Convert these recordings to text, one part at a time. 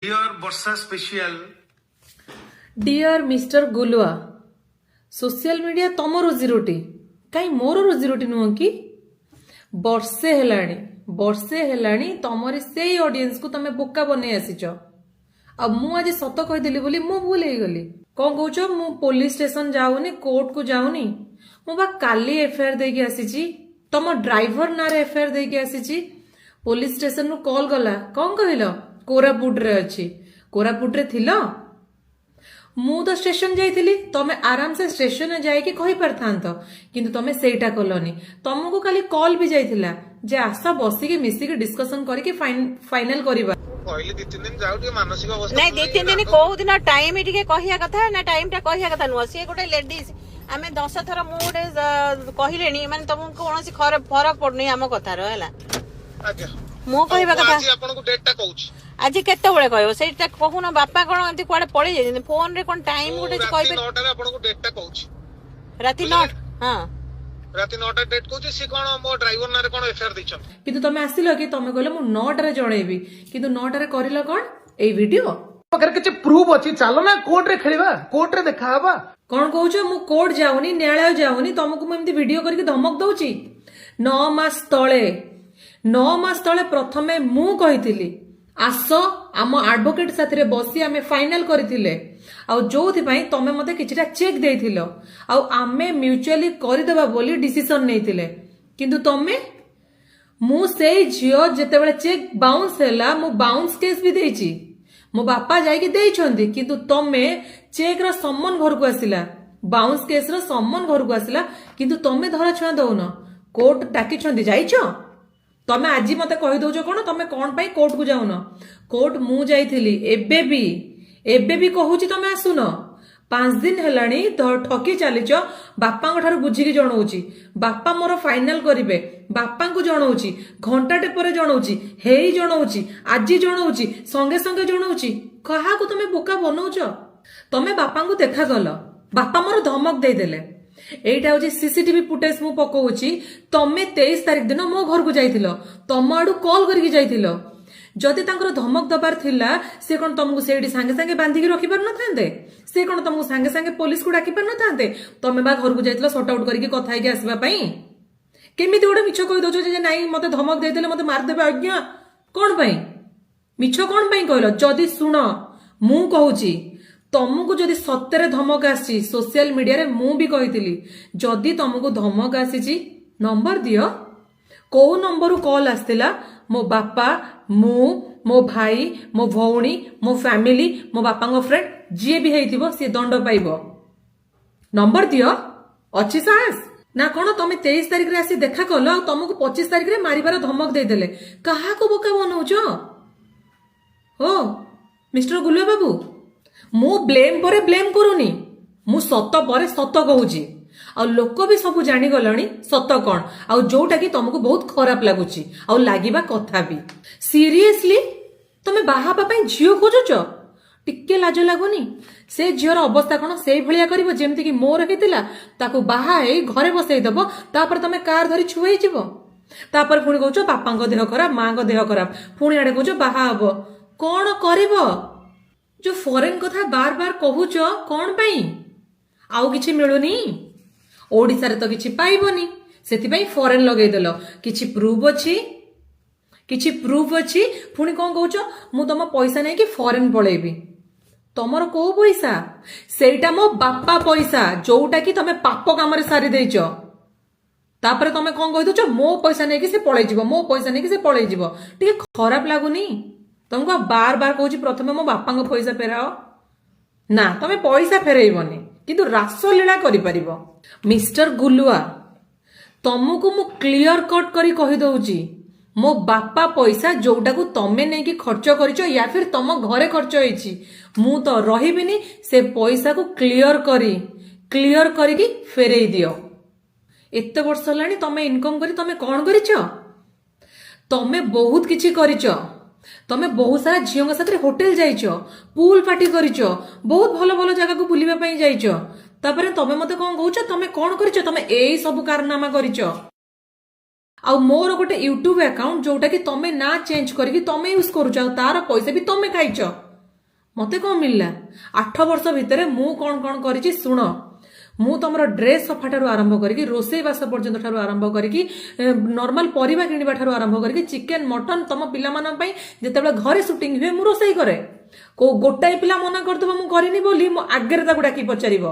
Dear Barsha special. Dear mister Gulua, social media ତମ ରୋଜିରୋଟି, କାହିଁ ମୋର ରୋଜିରୋଟି ନୁହଁ କି? ବର୍ଷେ ହେଲାଣି, ବର୍ଷେ ହେଲାଣି, ତମରି ସେଇ ଅଡିଏନ୍ସକୁ ତମେ ବୋକା ବନେଇ ଆସିଛ। ଆଉ ମୁଁ ଆଜି ସତ କହିଦେଲି ବୋଲି ମୁଁ ଭୁଲ ହେଇଗଲି। କଣ କହୁଛ? ମୁଁ ପୋଲିସ ଷ୍ଟେସନ ଯାଉନି, କୋର୍ଟକୁ ଯାଉନି। ମୁଁ ବା କାଲି ଏଫଆଇଆର ଦେଇକି ଆସିଛି, ତମ ଡ୍ରାଇଭର ନାଁରେ ଏଫଆଇଆର ଦେଇକି ଆସିଛି। ପୋଲିସ ଷ୍ଟେସନରୁ କଲ୍ ଗଲା, କଣ କହିଲ? କୋରାପୁଟରେ ଅଛି। କୋରାପୁଟରେ ଥିଲ? ମୁଁ ତ ଷ୍ଟେସନ ଯାଇଥିଲି। ତମେ ଆରାମସେ ଷ୍ଟେସନରେ ଯାଇକି କହିପାରିଥାନ୍ତ, କିନ୍ତୁ ତମେ ସେଇଟା କଲନି। ତମକୁ କାଲି କଲ୍ ବି ଯାଇଥିଲା ଯେ ଆସ, ବସିକି ମିଶିକି ଡିସ୍କସନ କରିକି ଫାଇନାଲ କରିବା। କହିଲି 2-3 ଦିନ ଯାଉ, ଟିକେ ମାନସିକ ଅବସ୍ଥା ନାଇଁ, ଭଲ 2-3 ଦିନ ହେଇଗଲା। କୋଉ ଦିନ ଟାଇମ ଟିକେ କହିବା କଥା ନା? ଟାଇମ ଟା କହିବା କଥା ନୁହଁ। ସିଏ ଗୋଟେ ଲେଡିଜ। ଆମେ 10 ଥର ମୁଁ ଗୋଟେ କହିଲେଣି, ମାନେ ତମକୁ କୌଣସି ଫରକ ପଡୁନି ଆମ କଥାର, ହେଲା? ଆଜ୍ଞା। ମୁଁ କହିବା ମୁଁ କଥା ଆଜି ଆପଣଙ୍କୁ ଡେଟ୍ ଟା କହୁଛି। ଆଜି କେତେବେଳେ କହିବ, ସେଇଟା କହୁନ। ବାପା କଣ ଏମିତି କୁଆଡେ ପଳେଇ ଯାଇଛନ୍ତି? ଫୋନ ରେ କଣ ଟାଇମ ମୁଁ ଗୋଟେ ରାତି କହିପାରିବେ? 9ଟାରେ ଆପଣଙ୍କୁ ଡେଟ୍ ଟା କହୁଛି। ରାତି ବୁଝିଲେ? 9, ହଁ। ରାତି 9ଟା ଡେଟ୍ କହୁଛି। ସିଏ କଣ ମୋ ଡ୍ରାଇଭର ନାଁରେ କଣ ଏଫଆଇଆର ଦେଇଛନ୍ତି। କିନ୍ତୁ ତମେ ଆସିଲ କି? ତମେ କହିଲ ମୁଁ 9ଟାରେ ଜଣେଇବି, କିନ୍ତୁ 9ଟାରେ କରିଲ କଣ? ଏଇ ଭିଡିଓ। ପାଖରେ କିଛି ପ୍ରୁଫ୍ ଅଛି, ଚାଲ ନା କୋର୍ଟରେ ଖେଳିବା, କୋର୍ଟରେ ଦେଖା ହବା। କଣ କହୁଛ? ମୁଁ କୋର୍ଟ ଯାଉନି, ନ୍ୟାୟାଳୟ ଯାଉନି, ତମକୁ ମୁଁ ଏମିତି ଭିଡିଓ କରିକି ଧମକ ଦଉଛି। 9 ମାସ ତଳେ, 9 ମାସ ତଳେ ପ୍ରଥମେ ମୁଁ କହିଥିଲି ଆସ, ଆମ ଆଡଭୋକେଟ ସାଥିରେ ବସି ଆମେ ଫାଇନାଲ କରିଥିଲେ। ଆଉ ଯୋଉଥିପାଇଁ ତମେ ମତେ କିଛିଟା ଚେକ୍ ଦେଇଥିଲ ଆଉ ଆମେ ମ୍ୟୁଚୁଆଲି କରିଦେବା ବୋଲି ଡିସିସନ ନେଇଥିଲେ। କିନ୍ତୁ ତମେ, ମୁଁ ସେଇ ଝିଅ, ଯେତେବେଳେ ଚେକ୍ ବାଉନ୍ସ ହେଲା, ମୁଁ ବାଉନ୍ସ କେସ୍ ବି ଦେଇଛି, ମୋ ବାପା ଯାଇକି ଦେଇଛନ୍ତି। କିନ୍ତୁ ତମେ, ଚେକ୍ ର ସମନ ଘରକୁ ଆସିଲା, ବାଉନ୍ସ କେସ୍ ର ସମନ ଘରକୁ ଆସିଲା, କିନ୍ତୁ ତମେ ଧରାଛୁଆଁ ଦଉନ। କୋର୍ଟ ଡାକିଛନ୍ତି, ଯାଇଛ? ତମେ ଆଜି ମତେ କହିଦଉଛ କଣ? ତମେ କଣ ପାଇଁ କୋର୍ଟକୁ ଯାଉନ? କୋର୍ଟ ମୁଁ ଯାଇଥିଲି। ଏବେ ବି କହୁଛି, ତମେ ଆସୁନ। 5 ଦିନ ହେଲାଣି ଠକି ଚାଲିଛ। ବାପାଙ୍କ ଠାରୁ ବୁଝିକି ଜଣଉଛି। ବାପା ମୋର ଫାଇନାଲ କରିବେ, ବାପାଙ୍କୁ ଜଣଉଛି, ଘଣ୍ଟାଟେ ପରେ ଜଣଉଛି, ହେଇ ଜଣଉଛି, ଆଜି ଜଣଉଛି, ସଙ୍ଗେ ସଙ୍ଗେ ଜଣଉଛି। କାହାକୁ ତମେ ବୋକା ବନଉଛ? ତମେ ବାପାଙ୍କୁ ଦେଖା କଲ, ବାପା ମୋର ଧମକ ଦେଇଦେଲେ। ଏଇଟା ହଉଛି ସିସିଟିଭି ଫୁଟେଜ, ମୁଁ ପକଉଛି। ତମେ 23 ତାରିଖ ଦିନ ମୋ ଘରକୁ ଯାଇଥିଲ, ତମ ଆଡୁ କଲ୍ କରିକି ଯାଇଥିଲ। ଯଦି ତାଙ୍କର ଧମକ ଦବାର ଥିଲା, ସେ କଣ ତମକୁ ସେଇଠି ସାଙ୍ଗେ ସାଙ୍ଗେ ବାନ୍ଧିକି ରଖିପାରୁନଥାନ୍ତେ? ସେ କଣ ତମକୁ ସାଙ୍ଗେ ସାଙ୍ଗେ ପୋଲିସକୁ ଡାକି ପାରିନଥାନ୍ତେ? ତମେ ବା ଘରକୁ ଯାଇଥିଲ ସର୍ଟ ଆଉଟ କରିକି କଥା ହେଇକି ଆସିବା ପାଇଁ। କେମିତି ଗୋଟେ ମିଛ କହିଦଉଛ ଯେ ନାଇଁ, ମତେ ଧମକ ଦେଇଦେଲେ, ମତେ ମାରିଦେବେ ଆଜ୍ଞା। କଣ ପାଇଁ ମିଛ କଣ ପାଇଁ କହିଲ? ଯଦି ଶୁଣ, ମୁଁ କହୁଛି, ତମକୁ ଯଦି ସତରେ ଧମକ ଆସିଛି, ସୋସିଆଲ ମିଡିଆରେ ମୁଁ ବି କହିଥିଲି, ଯଦି ତମକୁ ଧମକ ଆସିଛି, ନମ୍ବର ଦିଅ। କୋଉ ନମ୍ବରରୁ କଲ୍ ଆସିଥିଲା? ମୋ ବାପା, ମୁଁ, ମୋ ଭାଇ, ମୋ ଭଉଣୀ, ମୋ ଫ୍ୟାମିଲି, ମୋ ବାପାଙ୍କ ଫ୍ରେଣ୍ଡ, ଯିଏ ବି ହେଇଥିବ ସିଏ ଦଣ୍ଡ ପାଇବ। ନମ୍ବର ଦିଅ। ଅଛି ସାହସ ନା କଣ? ତମେ 23 ତାରିଖରେ ଆସି ଦେଖା କଲ ଆଉ ତମକୁ 25 ତାରିଖରେ ମାରିବାର ଧମକ ଦେଇଦେଲେ। କାହାକୁ ବୋକା ବନଉଛ ହୋ ମିଷ୍ଟର ଗୁଲୁଆ ବାବୁ? ମୁଁ ବ୍ଲେମ୍ ପରେ ବ୍ଲେମ୍ କରୁନି, ମୁଁ ସତ ପରେ ସତ କହୁଛି। ଆଉ ଲୋକ ବି ସବୁ ଜାଣିଗଲେଣି ସତ କଣ, ଆଉ ଯୋଉଟା କି ତମକୁ ବହୁତ ଖରାପ ଲାଗୁଛି ଆଉ ଲାଗିବା କଥା ବି। ସିରିୟସଲି, ତମେ ବାହା ହେବା ପାଇଁ ଝିଅ ଖୋଜୁଛ, ଟିକେ ଲାଜ ଲାଗୁନି? ସେ ଝିଅର ଅବସ୍ଥା କଣ ସେଇ ଭଳିଆ କରିବ, ଯେମିତି କି ମୋର ହେଇଥିଲା? ତାକୁ ବାହା ହେଇ ଘରେ ବସେଇ ଦବ, ତାପରେ ତମେ କାର ଧରି ଛୁଆଇ ଯିବ। ତାପରେ ପୁଣି କହୁଛ ବାପାଙ୍କ ଦେହ ଖରାପ, ମାଙ୍କ ଦେହ ଖରାପ, ପୁଣି ଆଡେ କହୁଛ ବାହା ହବ। କଣ କରିବ? ଯୋଉ ଫରେନ କଥା ବାର ବାର କହୁଛ, କଣ ପାଇଁ? ଆଉ କିଛି ମିଳୁନି? ଓଡିଶାରେ ତ କିଛି ପାଇବନି, ସେଥିପାଇଁ ଫରେନ ଲଗେଇଦେଲ। କିଛି ପ୍ରୁଫ୍ ଅଛି? କିଛି ପ୍ରୁଫ୍ ଅଛି? ପୁଣି କଣ କହୁଛ? ମୁଁ ତମ ପଇସା ନେଇକି ଫରେନ ପଳେଇବି। ତମର କୋଉ ପଇସା? ସେଇଟା ମୋ ବାପା ପଇସା, ଯୋଉଟା କି ତମେ ପାପ କାମରେ ସାରି ଦେଇଛ। ତାପରେ ତମେ କଣ କହିଦଉଛ? ମୋ ପଇସା ନେଇକି ସେ ପଳେଇଯିବ, ମୋ ପଇସା ନେଇକି ସେ ପଳେଇଯିବ। ଟିକେ ଖରାପ ଲାଗୁନି ତମକୁ? ଆଉ ବାର ବାର କହୁଛି, ପ୍ରଥମେ ମୋ ବାପାଙ୍କ ପଇସା ଫେରାଅ। ନା, ତମେ ପଇସା ଫେରେଇବନି, କିନ୍ତୁ ରାସଲୀଳା କରିପାରିବ। ମିଷ୍ଟର ଗୁଲୁଆ, ତମକୁ ମୁଁ କ୍ଲିୟର କଟ୍ କରି କହିଦଉଛି, ମୋ ବାପା ପଇସା ଯୋଉଟାକୁ ତମେ ନେଇକି ଖର୍ଚ୍ଚ କରିଛ ୟା ଫିର ତମ ଘରେ ଖର୍ଚ୍ଚ ହେଇଛି, ମୁଁ ତ ରହିବିନି। ସେ ପଇସାକୁ କ୍ଲିୟର କରିକି ଫେରେଇ ଦିଅ। ଏତେ ବର୍ଷ ହେଲାଣି ତମେ ଇନକମ କରି ତମେ କଣ କରିଛ? ତମେ ବହୁତ କିଛି କରିଛ। ତମେ ବହୁତ ସାରା ଝିଅଙ୍କ ସାଥିରେ ହୋଟେଲ ଯାଇଛ, ପୁଲ ପାର୍ଟି କରିଛ, ବହୁତ ଭଲ ଭଲ ଜାଗାକୁ ବୁଲିବା ପାଇଁ ଯାଇଛ। ତାପରେ ତମେ ମତେ କଣ କହୁଛ? ତମେ କଣ କରିଛ? ତମେ ଏଇ ସବୁ କାରନାମା କରିଛ। ଆଉ ମୋର ଗୋଟେ ୟୁଟ୍ୟୁବ ଆକାଉଣ୍ଟ, ଯୋଉଟା କି ତମେ ନା ଚେଞ୍ଜ କରିକି ତମେ ୟୁଜ କରୁଛ, ଆଉ ତାର ପଇସା ବି ତମେ ଖାଇଛ। ମତେ କଣ ମିଳିଲା? 8 ବର୍ଷ ଭିତରେ ମୁଁ କଣ କଣ କରିଛି ଶୁଣ। ମୁଁ ତମର ଡ୍ରେସ୍ ସଫା ଠାରୁ ଆରମ୍ଭ କରିକି, ରୋଷେଇ ବାସ ପର୍ଯ୍ୟନ୍ତ ଠାରୁ ଆରମ୍ଭ କରିକି, ନର୍ମାଲ ପରିବା କିଣିବା ଠାରୁ ଆରମ୍ଭ କରିକି, ଚିକେନ, ମଟନ ତମ ପିଲାମାନଙ୍କ ପାଇଁ ଯେତେବେଳେ ଘରେ ସୁଟିଂ ହୁଏ, ମୁଁ ରୋଷେଇ କରେ। କୋଉ ଗୋଟାଏ ପିଲା ମନା କରିଦେବ ମୁଁ କରିନି ବୋଲି, ମୋ ଆଗରେ ତାକୁ ଡାକି ପଚାରିବ।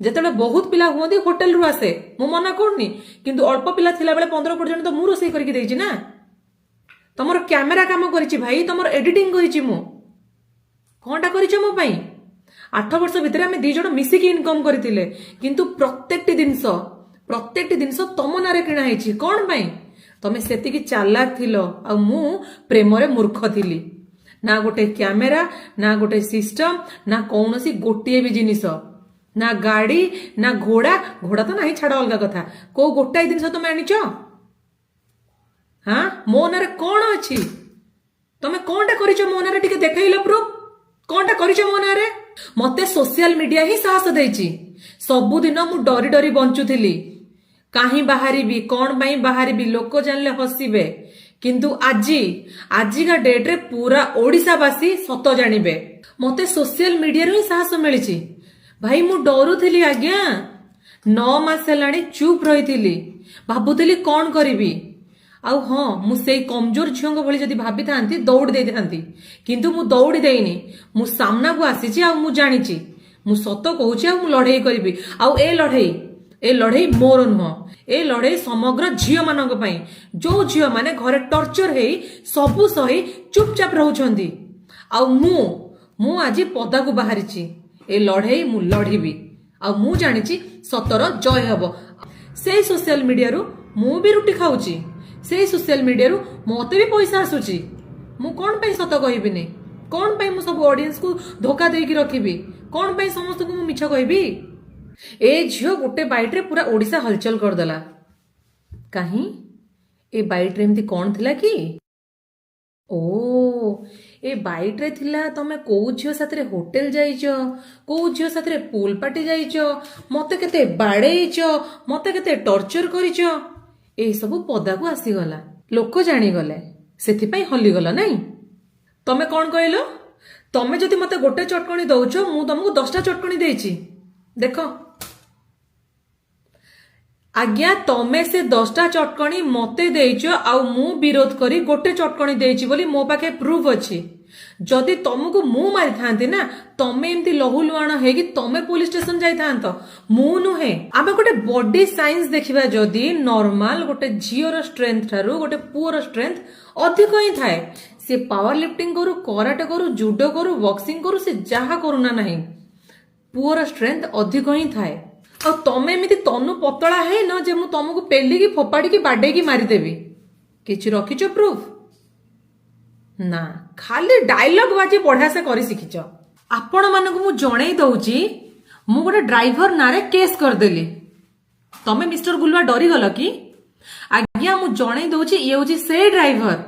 ଯେତେବେଳେ ବହୁତ ପିଲା ହୁଅନ୍ତି, ହୋଟେଲରୁ ଆସେ, ମୁଁ ମନା କରୁନି। କିନ୍ତୁ ଅଳ୍ପ ପିଲା ଥିଲାବେଳେ 15 20 ଜଣ ତ ମୁଁ ରୋଷେଇ କରିକି ଦେଇଛି ନା। ତମର କ୍ୟାମେରା କାମ କରିଛି ଭାଇ, ତମର ଏଡିଟିଂ କରିଛି ମୁଁ। କଣଟା କରିଛ ମୋ ପାଇଁ? 8 ବର୍ଷ ଭିତରେ ଆମେ ଦି ଜଣ ମିଶିକି ଇନକମ୍ କରିଥିଲେ, କିନ୍ତୁ ପ୍ରତ୍ୟେକଟି ଜିନିଷ ତମ ନାଁରେ କିଣା ହେଇଛି। କଣ ପାଇଁ? ତମେ ସେତିକି ଚାଲାକ ଥିଲ ଆଉ ମୁଁ ପ୍ରେମରେ ମୂର୍ଖ ଥିଲି। ନା ଗୋଟେ କ୍ୟାମେରା, ନା ଗୋଟେ ସିଷ୍ଟମ, ନା କୌଣସି ଗୋଟିଏ ବି ଜିନିଷ, ନା ଗାଡି, ନା ଘୋଡା। ଘୋଡା ତ ନାହିଁ, ଛାଡ, ଅଲଗା କଥା। କୋଉ ଗୋଟାଏ ଜିନିଷ ତମେ ଆଣିଛ? ହଁ, ମୋ ନାଁରେ କଣ ଅଛି? ତମେ କଣଟା କରିଛ ମୋ ନାଁରେ? ଟିକେ ଦେଖେଇଲ ପ୍ରୁଫ, କଣଟା କରିଛ ମୋ ନାଁରେ? ମତେ ସୋସିଆଲ ମିଡିଆ ହିଁ ସାହସ ଦେଇଛି। ସବୁଦିନ ମୁଁ ଡରି ଡରି ବଞ୍ଚୁଥିଲି, କାହିଁ ବାହାରିବି, କଣ ପାଇଁ ବାହାରିବି, ଲୋକ ଜାଣିଲେ ହସିବେ। କିନ୍ତୁ ଆଜିକା ଡେଟ୍ରେ ପୁରା ଓଡିଶାବାସୀ ସତ ଜାଣିବେ। ମତେ ସୋସିଆଲ ମିଡିଆରୁ ହିଁ ସାହସ ମିଳିଛି ଭାଇ। ମୁଁ ଡରୁଥିଲି ଆଜ୍ଞା। 9 ମାସ ହେଲାଣି ଚୁପ୍ ରହିଥିଲି, ଭାବୁଥିଲି କଣ କରିବି। ଆଉ ହଁ, ମୁଁ ସେଇ କମଜୋର ଝିଅଙ୍କ ଭଳି ଯଦି ଭାବିଥାନ୍ତି, ଦୌଡ଼ି ଦେଇଥାନ୍ତି। କିନ୍ତୁ ମୁଁ ଦୌଡ଼ି ଦେଇନି। ମୁଁ ସାମ୍ନାକୁ ଆସିଛି ଆଉ ମୁଁ ଜାଣିଛି ମୁଁ ସତ କହୁଛି ଆଉ ମୁଁ ଲଢେଇ କରିବି। ଆଉ ଏ ଲଢେଇ ମୋର ନୁହଁ, ଏ ଲଢେଇ ସମଗ୍ର ଝିଅମାନଙ୍କ ପାଇଁ, ଯୋଉ ଝିଅମାନେ ଘରେ ଟର୍ଚର ହେଇ, ସବୁ ସହି ଚୁପଚାପ ରହୁଛନ୍ତି। ଆଉ ମୁଁ ଆଜି ପଦାକୁ ବାହାରିଛି। ଏ ଲଢେଇ ମୁଁ ଲଢିବି ଆଉ ମୁଁ ଜାଣିଛି ସତର ଜୟ ହବ। ସେଇ ସୋସିଆଲ ମିଡିଆରୁ ମୁଁ ବି ରୁଟି ଖାଉଛି, ସେଇ ସୋସିଆଲ ମିଡିଆରୁ ମତେ ବି ପଇସା ଆସୁଛି। ମୁଁ କଣ ପାଇଁ ସତ କହିବିନି? କଣ ପାଇଁ ମୁଁ ସବୁ ଅଡିଏନ୍ସକୁ ଧୋକା ଦେଇକି ରଖିବି? କଣ ପାଇଁ ସମସ୍ତଙ୍କୁ ମୁଁ ମିଛ କହିବି? ଏ ଝିଅ ଗୋଟେ ବାଇଟରେ ପୁରା ଓଡିଶା ହଲଚଲ କରିଦେଲା। କାହିଁ, ଏ ବାଇଟରେ ଏମିତି କଣ ଥିଲା କି? ଓ, ଏ ବାଇଟରେ ଥିଲା ତମେ କୋଉ ଝିଅ ସାଥିରେ ହୋଟେଲ ଯାଇଛ, କୋଉ ଝିଅ ସାଥିରେ ପୁଲ ପାର୍ଟି ଯାଇଛ, ମତେ କେତେ ବାଡେଇଛ, ମତେ କେତେ ଟର୍ଚର କରିଛ। ଏସବୁ ପଦାକୁ ଆସିଗଲା, ଲୋକ ଜାଣିଗଲେ, ସେଥିପାଇଁ ହଲିଗଲ ନାଇଁ? ତମେ କଣ କହିଲ? ତମେ ଯଦି ମତେ ଗୋଟେ ଚଟକଣି ଦଉଛ, ମୁଁ ତମକୁ 10ଟା ଚଟକଣି ଦେଇଛି। ଦେଖ ଆଜ୍ଞା, ତମେ ସେ 10ଟା ଚଟକଣି ମତେ ଦେଇଛ ଆଉ ମୁଁ ବିରୋଧ କରି ଗୋଟେ ଚଟକଣି ଦେଇଛି ବୋଲି ମୋ ପାଖେ ପ୍ରୁଫ୍ ଅଛି। ଯଦି ତମକୁ ମୁଁ ମାରିଥାନ୍ତି ନା, ତମେ ଏମିତି ଲହୁ ଲୁହାଣ ହେଇକି ତମେ ପୋଲିସ ଷ୍ଟେସନ ଯାଇଥାନ୍ତ, ମୁଁ ନୁହେଁ। ଆମେ ଗୋଟେ ବଡି ସାଇନ୍ସ ଦେଖିବା ଯଦି, ନର୍ମାଲ ଗୋଟେ ଝିଅର ଷ୍ଟ୍ରେନ୍ଥ ଠାରୁ ଗୋଟେ ପୁଅର ଷ୍ଟ୍ରେନ୍ଥ ଅଧିକ ହିଁ ଥାଏ। ସେ ପାୱାର ଲିଫ୍ଟିଂ କରୁ, କରାଟେ କରୁ, ଜୁଡୋ କରୁ, ବକ୍ସିଂ କରୁ, ସେ ଯାହା କରୁନା ନାହିଁ, ପୁଅର ଷ୍ଟ୍ରେନ୍ଥ ଅଧିକ ହିଁ ଥାଏ। ଆଉ ତମେ ଏମିତି ତନୁ ପତଳା ହେଇନ ଯେ ମୁଁ ତମକୁ ପେଲିକି, ଫୋପାଡ଼ିକି, ବାଡେଇକି ମାରିଦେବି। କିଛି ରଖିଛ ପ୍ରୁଫ୍? ନା, ଖାଲି ଡାଇଲଗ ବାଜି ବଢିଆ ସେ କରି ଶିଖିଛ। ଆପଣ ମାନଙ୍କୁ ମୁଁ ଜଣେଇ ଦଉଛି, ମୁଁ ଗୋଟେ ଡ୍ରାଇଭର ନାଁରେ କେସ୍ କରିଦେଲି। ତମେ ମିଷ୍ଟର ଗୁଲୁଆ ଡରିଗଲ କି? ଆଜ୍ଞା, ମୁଁ ଜଣେଇ ଦଉଛି, ଇଏ ହଉଛି ସେଇ ଡ୍ରାଇଭର,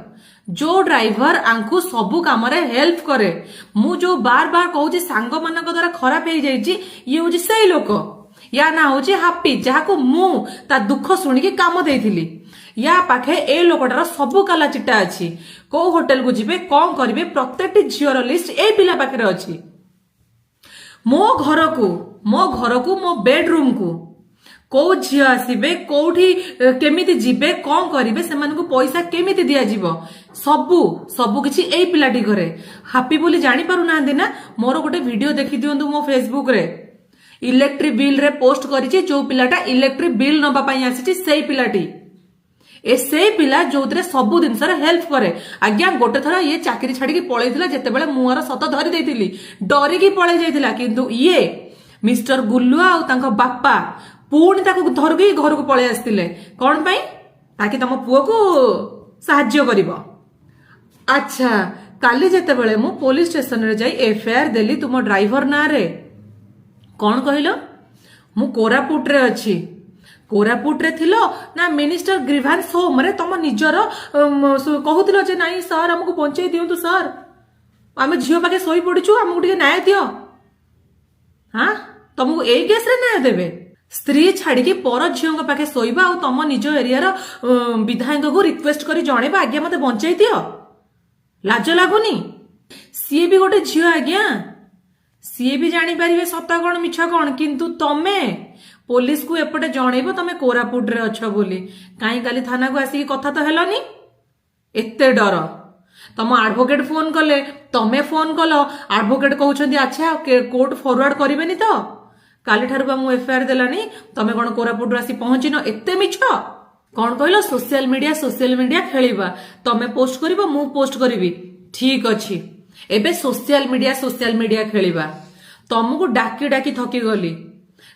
ଯୋଉ ଡ୍ରାଇଭର ଆଙ୍କୁ ସବୁ କାମରେ ହେଲ୍ପ କରେ। ମୁଁ ଯୋଉ ବାର ବାର କହୁଛି ସାଙ୍ଗମାନଙ୍କ ଦ୍ୱାରା ଖରାପ ହେଇଯାଇଛି, ଇଏ ହଉଛି ସେଇ ଲୋକ। ୟା ନାଁ ହଉଛି ହାପି, ଯାହାକୁ ମୁଁ ତା ଦୁଃଖ ଶୁଣିକି କାମ ଦେଇଥିଲି। ୟା ପାଖେ ଏ ଲୋକଟାର ସବୁ କାଲା ଚିଠା ଅଛି। କୋଉ ହୋଟେଲକୁ ଯିବେ, କଣ କରିବେ, ପ୍ରତ୍ୟେକଟି ଝିଅର ଲିଷ୍ଟ ଏଇ ପିଲା ପାଖରେ ଅଛି। ମୋ ଘରକୁ, ମୋ ବେଡରୁମକୁ କୋଉ ଝିଅ ଆସିବେ, କୋଉଠି କେମିତି ଯିବେ, କଣ କରିବେ, ସେମାନଙ୍କୁ ପଇସା କେମିତି ଦିଆଯିବ, ସବୁ ସବୁ କିଛି ଏଇ ପିଲାଟି କରେ। ହାପି ବୋଲି ଜାଣି ପାରୁନାହାନ୍ତି ନା? ମୋର ଗୋଟେ ଭିଡିଓ ଦେଖି ଦିଅନ୍ତୁ ମୋ ଫେସବୁକରେ। ଇଲେକ୍ଟ୍ରିକ ବିଲ୍ ରେ ପୋଷ୍ଟ କରିଛି। ଯୋଉ ପିଲାଟା ଇଲେକ୍ଟ୍ରିକ ବିଲ୍ ନବା ପାଇଁ ଆସିଛି, ସେଇ ପିଲାଟି। ଏ ସେଇ ପିଲା ଯୋଉଥିରେ ସବୁ ଜିନିଷରେ ହେଲ୍ପ କରେ। ଆଜ୍ଞା, ଗୋଟେ ଥର ଇଏ ଚାକିରି ଛାଡିକି ପଳେଇଥିଲା। ଯେତେବେଳେ ମୁଁ ଆର ସତ ଧରି ଦେଇଥିଲି, ଡରିକି ପଳେଇ ଯାଇଥିଲା। କିନ୍ତୁ ଇଏ ମିଷ୍ଟର ଗୁଲୁଆ ଆଉ ତାଙ୍କ ବାପା ପୁଣି ତାକୁ ଧରିକି ଘରକୁ ପଳେଇ ଆସିଥିଲେ। କଣ ପାଇଁ? ତାକି ତମ ପୁଅକୁ ସାହାଯ୍ୟ କରିବ। ଆଚ୍ଛା, କାଲି ଯେତେବେଳେ ମୁଁ ପୋଲିସ ଷ୍ଟେସନରେ ଯାଇ ଏଫଆଇଆର ଦେଲି ତୁମ ଡ୍ରାଇଭର ନାଁରେ, କଣ କହିଲ? ମୁଁ କୋରାପୁଟରେ ଅଛି। କୋରାପୁଟରେ ଥିଲ ନା ମିନିଷ୍ଟର ଗ୍ରିଭାନ୍ସ ହୋମରେ ତମ ନିଜର କହୁଥିଲ ଯେ ନାଇଁ ସାର୍, ଆମକୁ ବଞ୍ଚେଇ ଦିଅନ୍ତୁ ସାର୍, ଆମେ ଝିଅ ପାଖେ ଶୋଇ ପଡିଛୁ, ଆମକୁ ଟିକେ ନ୍ୟାୟ ଦିଅ? ହଁ, ତମକୁ ଏଇ କେସରେ ନ୍ୟାୟ ଦେବେ? ସ୍ତ୍ରୀ ଛାଡିକି ପର ଝିଅଙ୍କ ପାଖେ ଶୋଇବା ଆଉ ତମ ନିଜ ଏରିଆର ବିଧାୟକଙ୍କୁ ରିକ୍ୱେଷ୍ଟ କରି ଜଣେଇବା, ଆଜ୍ଞା ମତେ ବଞ୍ଚେଇ ଦିଅ। ଲାଜ ଲାଗୁନି? ସିଏ ବି ଗୋଟେ ଝିଅ ଆଜ୍ଞା, ସିଏ ବି ଜାଣିପାରିବେ ସତ କଣ ମିଛ କଣ। କିନ୍ତୁ ତମେ ପୋଲିସକୁ ଏପଟେ ଜଣେଇବ ତମେ କୋରାପୁଟରେ ଅଛ ବୋଲି, କାହିଁ କାଲି ଥାନାକୁ ଆସିକି କଥା ତ ହେଲନି? ଏତେ ଡର। ତମ ଆଡଭୋକେଟ ଫୋନ କଲେ, ତମେ ଫୋନ କଲ, ଆଡଭୋକେଟ କହୁଛନ୍ତି ଆଚ୍ଛା କୋର୍ଟ ଫରୱାର୍ଡ କରିବେନି ତ? କାଲିଠାରୁ ବା ମୁଁ ଏଫଆଇଆର ଦେଲାନି, ତମେ କଣ କୋରାପୁଟରୁ ଆସି ପହଞ୍ଚିନ? ଏତେ ମିଛ କଣ କହିଲ? ସୋସିଆଲ ମିଡିଆ, ସୋସିଆଲ ମିଡିଆ ଖେଳିବା, ତମେ ପୋଷ୍ଟ କରିବ, ମୁଁ ପୋଷ୍ଟ କରିବି, ଠିକ ଅଛି। ଏବେ ସୋସିଆଲ ମିଡିଆ, ସୋସିଆଲ ମିଡିଆ ଖେଳିବା। ତମକୁ ଡାକି ଡାକି ଥକି ଗଲି,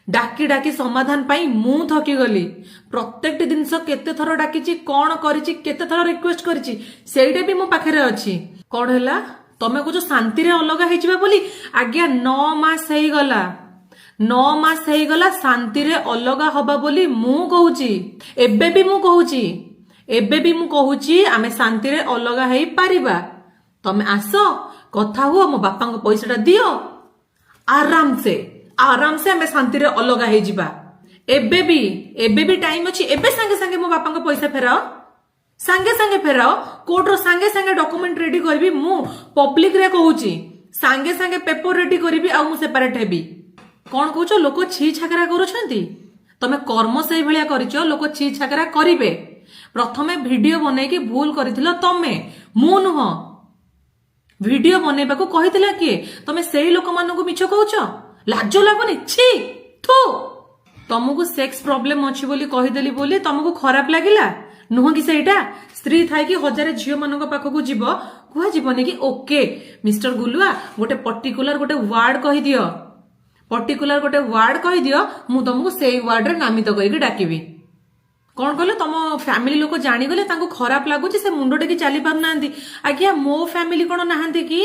ଡାକି ଡାକି ସମାଧାନ ପାଇଁ ମୁଁ ଥକିଗଲି। ପ୍ରତ୍ୟେକଟି ଜିନିଷ କେତେ ଥର ଡାକିଛି, କଣ କରିଛି, କେତେ ଥର ରିକ୍ୱେଷ୍ଟ କରିଛି, ସେଇଟା ବି ମୋ ପାଖରେ ଅଛି। କଣ ହେଲା? ତମେ କହୁଛ ଶାନ୍ତିରେ ଅଲଗା ହେଇଯିବା ବୋଲି। ଆଜ୍ଞା, 9 ମାସ ହେଇଗଲା, 9 ମାସ ହେଇଗଲା। ଶାନ୍ତିରେ ଅଲଗା ହବା ବୋଲି ମୁଁ କହୁଛି, ଏବେ ବି ମୁଁ କହୁଛି, ଏବେ ବି ମୁଁ କହୁଛି, ଆମେ ଶାନ୍ତିରେ ଅଲଗା ହେଇପାରିବା। ତମେ ଆସ, କଥା ହୁଅ, ମୋ ବାପାଙ୍କ ପଇସାଟା ଦିଅ, ଆରାମସେ ଆରାମସେ ଆମେ ଶାନ୍ତିରେ ଅଲଗା ହେଇଯିବା। ଏବେ ବି, ଏବେ ବି ଟାଇମ ଅଛି। ଏବେ ସାଙ୍ଗେ ସାଙ୍ଗେ ମୋ ବାପାଙ୍କ ପଇସା ଫେରାଅ, ସାଙ୍ଗେ ସାଙ୍ଗେ ଫେରାଅ। କୋର୍ଟର ସାଙ୍ଗେ ସାଙ୍ଗେ ଡକୁମେଣ୍ଟ ରେଡି କରିବି। ମୁଁ ପବ୍ଲିକରେ କହୁଛି, ସାଙ୍ଗେ ସାଙ୍ଗେ ପେପର ରେଡି କରିବି ଆଉ ମୁଁ ସେପାରେଟ ହେବି। କଣ କହୁଛ? ଲୋକ ଛି ଛାକରା କରୁଛନ୍ତି। ତମେ କର୍ମ ସେଇଭଳିଆ କରିଛ, ଲୋକ ଛି ଛାକରା କରିବେ। ପ୍ରଥମେ ଭିଡିଓ ବନେଇକି ଭୁଲ କରିଥିଲ ତମେ, ମୁଁ ନୁହଁ। ଭିଡିଓ ବନେଇବାକୁ କହିଥିଲା କିଏ? ତମେ ସେଇ ଲୋକମାନଙ୍କୁ ମିଛ କହୁଛ, ଲାଜ ଲାଗୁନି? ଛି, ଥୁ। ତମକୁ ସେକ୍ସ ପ୍ରୋବ୍ଲେମ ଅଛି ବୋଲି କହିଦେଲି ବୋଲି ତମକୁ ଖରାପ ଲାଗିଲା, ନୁହଁ କି? ସେଇଟା ସ୍ତ୍ରୀ ଥାଇକି ହଜାରେ ଝିଅ ମାନଙ୍କ ପାଖକୁ ଯିବ, କୁହାଯିବନି କି? ଓକେ ମିଷ୍ଟର ଗୁଲୁଆ, ଗୋଟେ ପର୍ଟିକୁଲାର ଗୋଟେ ୱାର୍ଡ କହିଦିଅ, ପର୍ଟିକୁଲାର ଗୋଟେ ୱାର୍ଡ କହିଦିଅ, ମୁଁ ତମକୁ ସେଇ ୱାର୍ଡରେ ନାମିତ କରିକି ଡାକିବି। କଣ କହିଲ? ତମ ଫ୍ୟାମିଲି ଲୋକ ଜାଣିଗଲେ ତାଙ୍କୁ ଖରାପ ଲାଗୁଛି, ସେ ମୁଣ୍ଡ ଟେକି ଚାଲି ପାରୁନାହାନ୍ତି। ଆଜ୍ଞା, ମୋ ଫ୍ୟାମିଲି କଣ ନାହାନ୍ତି କି?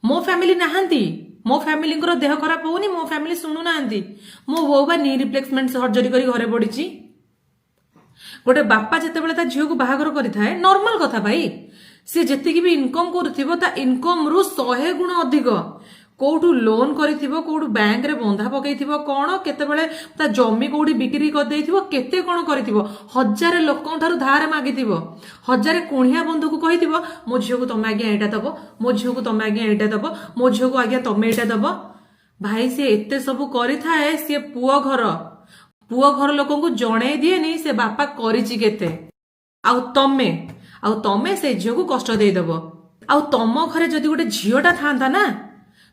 ମୋ ଫ୍ୟାମିଲି ନାହାନ୍ତି? ମୋ ଫ୍ୟାମିଲିଙ୍କର ଦେହ ଖରାପ ହଉନି? ମୋ ଫ୍ୟାମିଲି ଶୁଣୁନାହାନ୍ତି? ମୋ ବୋଉ ବା ନି ରିପ୍ଲେସମେଣ୍ଟ ସର୍ଜରୀ କରି ଘରେ ପଡିଛି। ଗୋଟେ ବାପା ଯେତେବେଳେ ତା ଝିଅକୁ ବାହାଘର କରିଥାଏ, ନର୍ମାଲ କଥା ଭାଇ, ସିଏ ଯେତିକି ବି ଇନକମ୍ କରୁଥିବ, ତା ଇନକମ୍ ରୁ 100 ଗୁଣ ଅଧିକ କୋଉଠୁ ଲୋନ କରିଥିବ, କୋଉଠୁ ବ୍ୟାଙ୍କରେ ବନ୍ଧା ପକେଇଥିବ, କଣ କେତେବେଳେ ତା ଜମି କୋଉଠି ବିକ୍ରି କରିଦେଇଥିବ, କେତେ କଣ କରିଥିବ, ହଜାରେ ଲୋକଙ୍କ ଠାରୁ ଧାର ମାଗିଥିବ, ହଜାରେ କୁଣିଆ ବନ୍ଧୁକୁ କହିଥିବ, ମୋ ଝିଅକୁ ତମେ ଆଜ୍ଞା ଏଇଟା ଦବ, ମୋ ଝିଅକୁ ତମେ ଆଜ୍ଞା ଏଇଟା ଦବ, ମୋ ଝିଅକୁ ଆଜ୍ଞା ତମେ ଏଇଟା ଦବ। ଭାଇ, ସିଏ ଏତେ ସବୁ କରିଥାଏ, ସିଏ ପୁଅ ଘର ଲୋକଙ୍କୁ ଜଣେଇ ଦିଏନି ସେ ବାପା କରିଛି କେତେ। ଆଉ ତମେ ସେ ଝିଅକୁ କଷ୍ଟ ଦେଇଦବ। ଆଉ ତମ ଘରେ ଯଦି ଗୋଟେ ଝିଅଟା ଥାନ୍ତା ନା,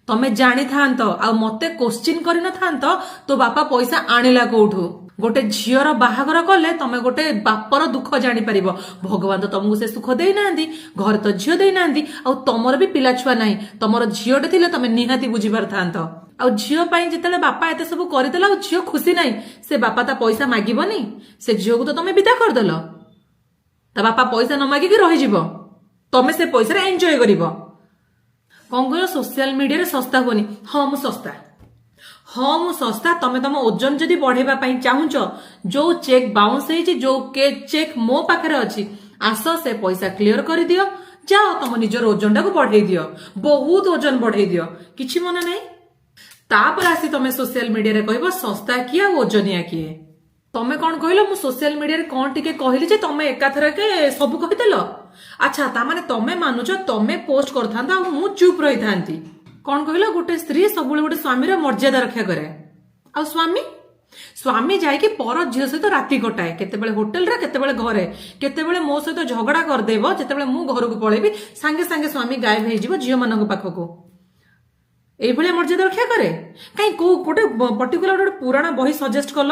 ତମେ ଜାଣିଥାନ୍ତ ଆଉ ମତେ କୋଶ୍ଚିନ୍ କରିନଥାନ୍ତ ତୋ ବାପା ପଇସା ଆଣିଲା କୋଉଠୁ। ଗୋଟେ ଝିଅର ବାହାଘର କଲେ ତମେ ଗୋଟେ ବାପର ଦୁଃଖ ଜାଣିପାରିବ। ଭଗବାନ ତ ତମକୁ ସେ ସୁଖ ଦେଇନାହାନ୍ତି, ଘରେ ତ ଝିଅ ଦେଇନାହାନ୍ତି, ଆଉ ତମର ବି ପିଲା ଛୁଆ ନାହିଁ। ତମର ଝିଅଟେ ଥିଲେ ତମେ ନିହାତି ବୁଝିପାରିଥାନ୍ତ। ଆଉ ଝିଅ ପାଇଁ ଯେତେବେଳେ ବାପା ଏତେ ସବୁ କରିଦେଲା ଆଉ ଝିଅ ଖୁସି ନାହିଁ, ସେ ବାପା ତା ପଇସା ମାଗିବନି? ସେ ଝିଅକୁ ତ ତମେ ବିଦା କରିଦେଲ। ତା ବାପା ପଇସା ନ ମାଗିକି ରହିଯିବ, ତମେ ସେ ପଇସାରେ ଏନ୍ଜୟ କରିବ। କଣ କହିଲ? ସୋସିଆଲ ମିଡିଆରେ ଶସ୍ତା ହୁଅନି। ହଁ, ମୁଁ ଶସ୍ତା। ହଁ, ମୁଁ ଶସ୍ତା। ତମେ ତମ ଓଜନ ଯଦି ବଢେଇବା ପାଇଁ ଚାହୁଁଛ, ଯୋଉ ଚେକ୍ ବାଉନ୍ସ ହେଇଛି, ଯୋଉ ଚେକ୍ ମୋ ପାଖରେ ଅଛି, ଆସ ସେ ପଇସା କ୍ଲିୟର କରିଦିଅ, ଯାଅ ତମ ନିଜର ଓଜନଟାକୁ ବଢେଇ ଦିଅ, ବହୁତ ଓଜନ ବଢେଇ ଦିଅ, କିଛି ମନା ନାହିଁ। ତାପରେ ଆସି ତମେ ସୋସିଆଲ ମିଡିଆରେ କହିବ ଶସ୍ତା କିଏ ଆଉ ଓଜନିଆ କିଏ। ତମେ କଣ କହିଲ? ମୁଁ ସୋସିଆଲ ମିଡିଆରେ କଣ ଟିକେ କହିଲି ଯେ ତମେ ଏକାଥରକେ ସବୁ କହିଦେଲ? ଆଚ୍ଛା, ତାମାନେ ତମେ ମାନୁଛ ତମେ ପୋଷ୍ଟ କରିଥାନ୍ତ ଆଉ ମୁଁ ଚୁପ୍ ରହିଥାନ୍ତି। କଣ କହିଲ? ଗୋଟେ ସ୍ତ୍ରୀ ସବୁବେଳେ ଗୋଟେ ସ୍ୱାମୀର ମର୍ଯ୍ୟାଦା ରକ୍ଷା କରେ। ଆଉ ସ୍ୱାମୀ ଯାଇକି ପର ଝିଅ ସହିତ ରାତି କଟାଏ, କେତେବେଳେ ହୋଟେଲରେ, କେତେବେଳେ ଘରେ, କେତେବେଳେ ମୋ ସହିତ ଝଗଡା କରିଦେବ। ଯେତେବେଳେ ମୁଁ ଘରକୁ ପଳେଇବି, ସାଙ୍ଗେ ସାଙ୍ଗେ ସ୍ୱାମୀ ଗାୟବ ହେଇଯିବ ଝିଅମାନଙ୍କ ପାଖକୁ। ଏଇଭଳିଆ ମର୍ଯ୍ୟାଦା ରକ୍ଷା କରେ? କାହିଁ କୋଉ ଗୋଟେ ପର୍ଟିକୁଲାର ଗୋଟେ ପୁରାଣ ବହି ସଜେଷ୍ଟ କଲ,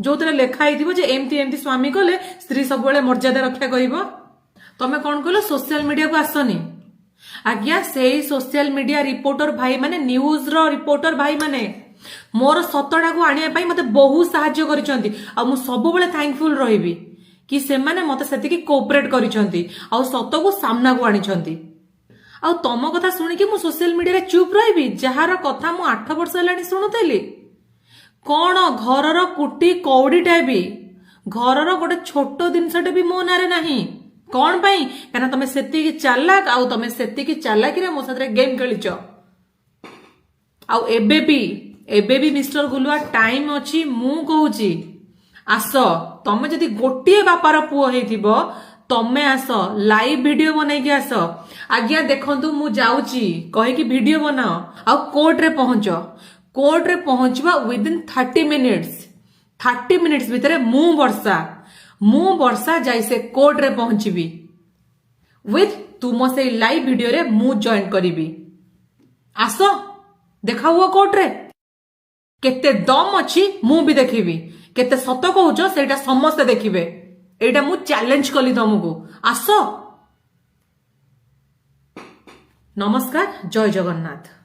ଯୋଉଥିରେ ଲେଖା ହେଇଥିବ ଯେ ଏମିତି ଏମିତି ସ୍ୱାମୀ କଲେ ସ୍ତ୍ରୀ ସବୁବେଳେ ମର୍ଯ୍ୟାଦା ରକ୍ଷା କରିବ? ତମେ କଣ କହିଲ? ସୋସିଆଲ ମିଡିଆକୁ ଆସନି। ଆଜ୍ଞା, ସେଇ ସୋସିଆଲ ମିଡିଆ ରିପୋର୍ଟର ଭାଇମାନେ, ନ୍ୟୁଜର ରିପୋର୍ଟର ଭାଇମାନେ ମୋର ସତଟାକୁ ଆଣିବା ପାଇଁ ମତେ ବହୁତ ସାହାଯ୍ୟ କରିଛନ୍ତି ଆଉ ମୁଁ ସବୁବେଳେ ଥ୍ୟାଙ୍କଫୁଲ ରହିବି କି ସେମାନେ ମତେ ସେତିକି କୋଅପରେଟ କରିଛନ୍ତି ଆଉ ସତକୁ ସାମ୍ନାକୁ ଆଣିଛନ୍ତି। ଆଉ ତମ କଥା ଶୁଣିକି ମୁଁ ସୋସିଆଲ ମିଡିଆରେ ଚୁପ୍ ରହିବି, ଯାହାର କଥା ମୁଁ 8 ବର୍ଷ ହେଲାଣି ଶୁଣୁଥିଲି? କଣ ଘରର କୁଟି କଉଡିଟା ବି, ଘରର ଗୋଟେ ଛୋଟ ଜିନିଷଟେ ବି ମୋ ନାଁରେ ନାହିଁ। କଣ ପାଇଁ? କାହିଁକିନା ତମେ ସେତିକି ଚାଲାକ ଆଉ ତମେ ସେତିକି ଚାଲାକିରେ ମୋ ସାଥିରେ ଗେମ୍ ଖେଳିଛ। ଆଉ ଏବେ ବି ମିଷ୍ଟର ଗୁଲୁଆ, ଟାଇମ ଅଛି। ମୁଁ କହୁଛି ଆସ, ତମେ ଯଦି ଗୋଟିଏ ବାପାର ପୁଅ ହେଇଥିବ ତମେ ଆସ, ଲାଇଭ୍ ଭିଡିଓ ବନେଇକି ଆସ। ଆଜ୍ଞା ଦେଖନ୍ତୁ, ମୁଁ ଯାଉଛି କହିକି ଭିଡିଓ ବନାଅ ଆଉ କୋର୍ଟରେ ପହଞ୍ଚ। କୋର୍ଟରେ ପହଞ୍ଚିବା ୱିଦିନ୍ 30 ମିନିଟ୍ସ। 30 ମିନିଟ୍ସ ଭିତରେ ମୁଁ ବର୍ଷା ଯାଇ ସେ କୋର୍ଟରେ ପହଞ୍ଚିବି। ୱିଥ୍ ତୁମ ସେଇ ଲାଇଭ୍ ଭିଡିଓରେ ମୁଁ ଜଏନ୍ କରିବି। ଆସ, ଦେଖା ହୁଅ କୋର୍ଟରେ। କେତେ ଦମ୍ ଅଛି ମୁଁ ବି ଦେଖିବି, କେତେ ସତ କହୁଛ ସେଇଟା ସମସ୍ତେ ଦେଖିବେ। ଏଇଟା ମୁଁ ଚ୍ୟାଲେଞ୍ଜ କଲି ତମକୁ, ଆସ। ନମସ୍କାର, ଜୟ ଜଗନ୍ନାଥ।